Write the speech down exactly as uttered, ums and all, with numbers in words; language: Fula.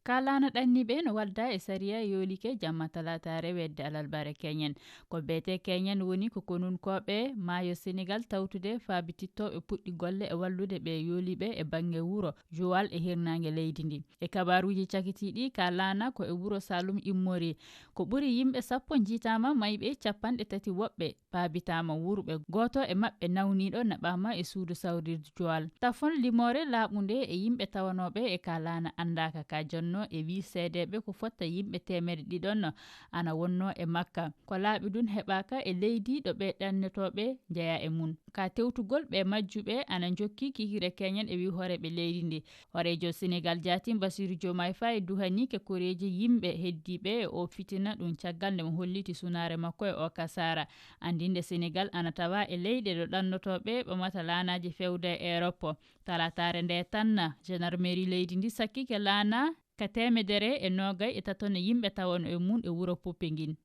Ka laana ɗanniiɓe no wadda e sariya yoolike jamma talaataare wedde alarbaare keñen. Ko beetee keñen woni ko konunkooɓe maayo Senegaal tawtude faabitittooɓe puɗɗi golle e wallude ɓe yooliiɓe e bannge wuro Joal e hirnaange leydi ndi. E kabaaruuji cakitiiɗi, ka laana ko e wuro Saloum immori. Ko ɓuri yimɓe sappo njiitaama, mayɓe capanɗe tati woɓɓe paabitaama wuurɓe. Gooto e maɓɓe nawniiɗo naɓaama e suudu sawrirdu Joal. Tafon limoore laaɓunde e yimɓe tawanooɓe e ka laana anndaaka ka jonnoo e wii seedeeɓe ko fotta yimɓe teemedde ɗiɗon ana wonnoo e makka. Ko laaɓi ɗun heɓaaka e leydi ɗo ɓee ɗannotooɓe njeyaa e mun. Ka tewtugol ɓee majjuɓe ana njokki kikire keñen e wii hooreeɓe leydi ndi. Hooreejo Senegaal jaatin Basiiru Jomaay Fay duhanii ke koreeji yimɓe heddiiɓe e oo fitina ɗun caggal nde mo holliti sunaare makko e oo kasaara. Anndinde Senegaal ana tawaa e leyɗe ɗo ɗannotooɓe ɓamata laanaaji feewde e Erop. Talaataare nde tan, jandarmeri leydi ndi sakkike laana ka teemedere e noogay e tato no yimɓe tawano e mun e wuro Popenguine.